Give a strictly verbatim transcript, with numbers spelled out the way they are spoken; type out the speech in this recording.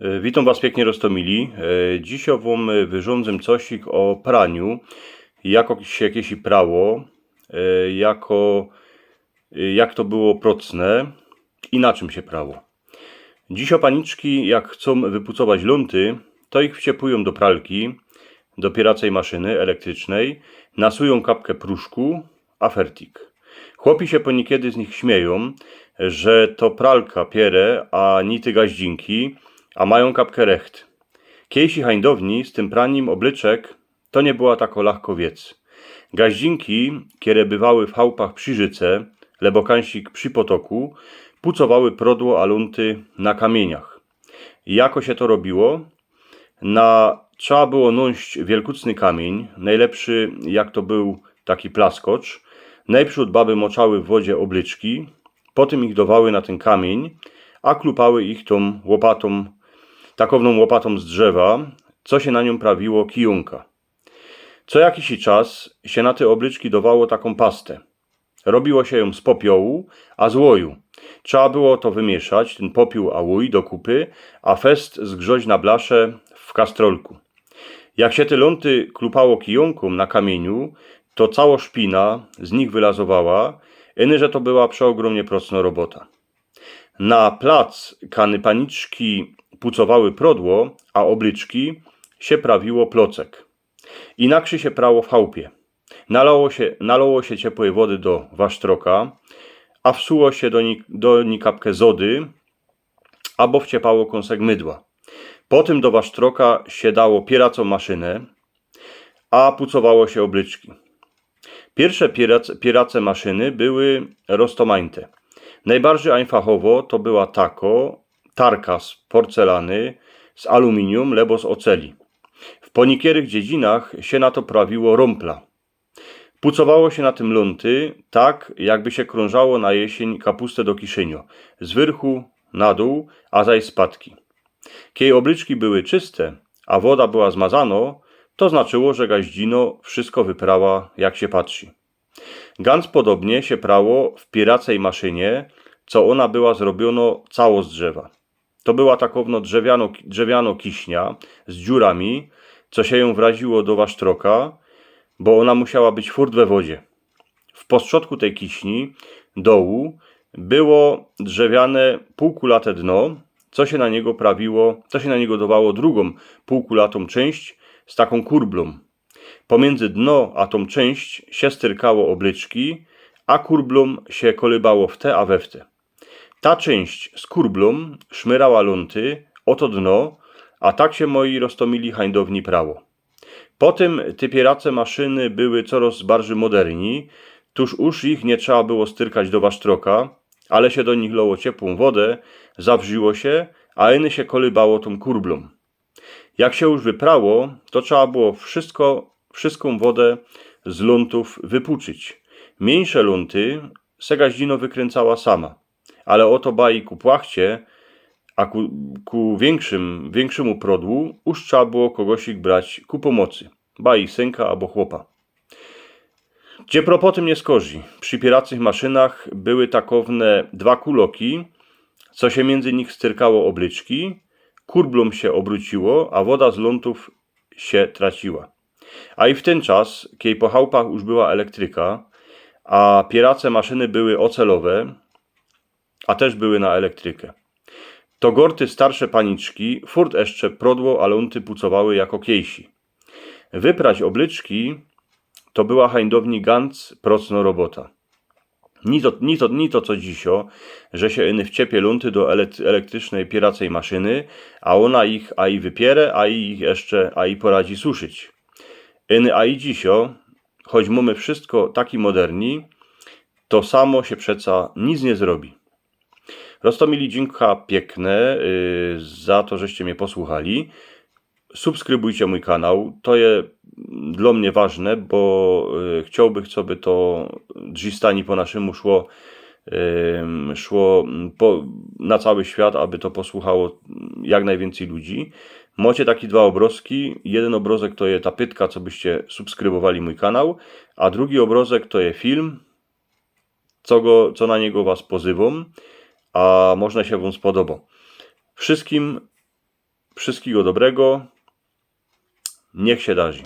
E, witōm was piyknie, roztōmili. E, dzisiŏ wōm, e, wyrządzym cosik ô praniu, jako sie kejsi prało, e, jako, e, jak to było procne i na czym sie prało. Dzisiŏ paniczki, jak chcōm wypucować lōnty, to ich wciepujōm do pralki, do pieracej maszyny elektrycznej, nasujōm kapkã pruszku, a fertik. Chłopi sie poniykedy z nich śmiejōm, że to pralka piere, a niy te gaździnki, a majōm kapkã recht. Kejsi hańdowni z tym pranim ôbleczek to niy była tako lachko wiec. Gaździnki, kere bywały w chałpach przi rzyce, lebo kansik przi potoku, pucowały prodło a lōnty na kamiyniach. Jako sie to robiło? Na, trzeba było nōnść wielkucny kamiyń, nojlepszy jak to bōł taki plaskocz. Nojprzōd baby moczały w wodzie ôbleczki, potym ich dowały na tyn kamiyń, a klupały ich tōm łopatōm, takownōm łopatōm z drzewa, co sie na niōm prawiło kijōnka. Co jakisi czas sie na te ôbleczki dowało takōm pastã. Robiło sie jōm z popiołu, a z ôju. Trzeba było to wymieszać, tyn popiōł a ôj do kupy, a fest zgrzoć na blasze w kastrolku. Jak sie te lōnty klupało kijōnkōm na kamiyniu, to cało szpina z nich wylazowała, iny że to była przeôgrōmnie procno robota. Na plac, kany paniczki pucowały prodło, a ôbleczki, sie prawiło plocek. Inakszy sie prało w chałpie. Nalało sie, nalało sie ciepłej wody do wasztroka, a wsuło sie do ni-, do ni kapkã zody, abo wciepało kōnsek mydła. Potym do wasztroka sie dało pieracōm maszynã, a pucowało sie ôbleczki. Piyrsze pierac-, pierace maszyny były roztōmajnte. Nojbardzij ajnfachowo to była tako, tarka z porcelany, z aluminium lebo z oceli. W ponikierych dziedzinach sie na to prawiło rōmpla. Pucowało sie na tym lōnty tak, jakby sie krōnżało na jesyń kapustã do kiszyniu, z wyrchu na dōł, a zaś z padki. Kej ôbleczki były czyste, a woda była zmazano, to znaczyło, że gaździno wszysko wyprała, jak sie patrzi. Gans podobnie sie prało w pieracej maszynie, co ôna była zrobiono cało z drzewa. To była takowno drzewiano, drzewiano kiśnia z dziurami, co sie jōm wraziło do wasztroka, bo ôna musiała być furt we wodzie. W postrzodku tej kiśni, dołu, było drzewiane pōłkulate dno, co sie na niego prawiło, co sie na niego dowało drugōm pōłkulatōm czynść z takōm kurblōm. Pomiyndzy dno a tōm czynść sie styrkało ôbleczki, a kurblōm sie kolybało w te a we w te. Ta czynść z kurblōm szmyrała lōnty ô to dno, a tak sie, moji roztōmili, hańdowni prało. Potym te pierace maszyny były coroz bardzij moderni, tōż już ich niy trzeba było styrkać do wasztroka, ale sie do nich loło ciepłōm wodã, zawrziło sie, a iny sie kolybało tōm kurblōm. Jak sie już wyprało, to trzeba było wszysko, wszyskōm wodã z lōntōw wypuczyć. Miyńsze lōnty se gaździno wykryncyła sama. Ale ô to baji ku płachcie, a ku, ku wiynkszym, wiynkszymu prodłu już trzeba było kogosik brać ku pōmocy. Baji synka abo chłopa. Gdzie propos tym niy skorzij, przi pieracych maszynach były takowne dwa kuloki, co sie miyndzy nich styrkało ôbleczki, kurblōm sie ôbruciło, a woda z lōntōw sie traciła. A i w tyn czas, kej po chałpach już była elektryka, a pierace maszyny były ôcelowe, a tyż były na elektrykã. To gorty starsze paniczki furt jeszcze prodło a lōnty pucowały jako kejsi. Wyprać ôbleczki to była hańdowni gans procno robota. Niy to, niy to, niy to co dzisiŏ, że sie iny wciepie lōnty do elek-, elektrycznej pieracej maszyny, a ôna ich a i wypiere, a i ich jeszcze a i poradzi suszyć. Iny a i dzisiŏ, choć mōmy wszysko taki moderni, to samo sie przeca nic niy zrobi. Roztōmili, dziynka piykne, y, za to, żeście mie posłuchali. Subskrybujcie mōj kanał. To je dlŏ mie ważne, bo, y, chciołbych, coby to drzistaniŏ po naszymu szło, ym, szło, mm, po, na cały świat, aby to posłuchało jak nojwiyncyj ludzi. Mŏcie taki dwa ôbrŏzki. Jedyn ôbrŏzek to je ta pytka, cobyście subskrybowali mōj kanał, a drugi ôbrŏzek to je film, co go, co na niego was pozywōm, a może sie wōm spodobŏ. Wszyskim Wszystkigo dobrego. Niech sie darzi.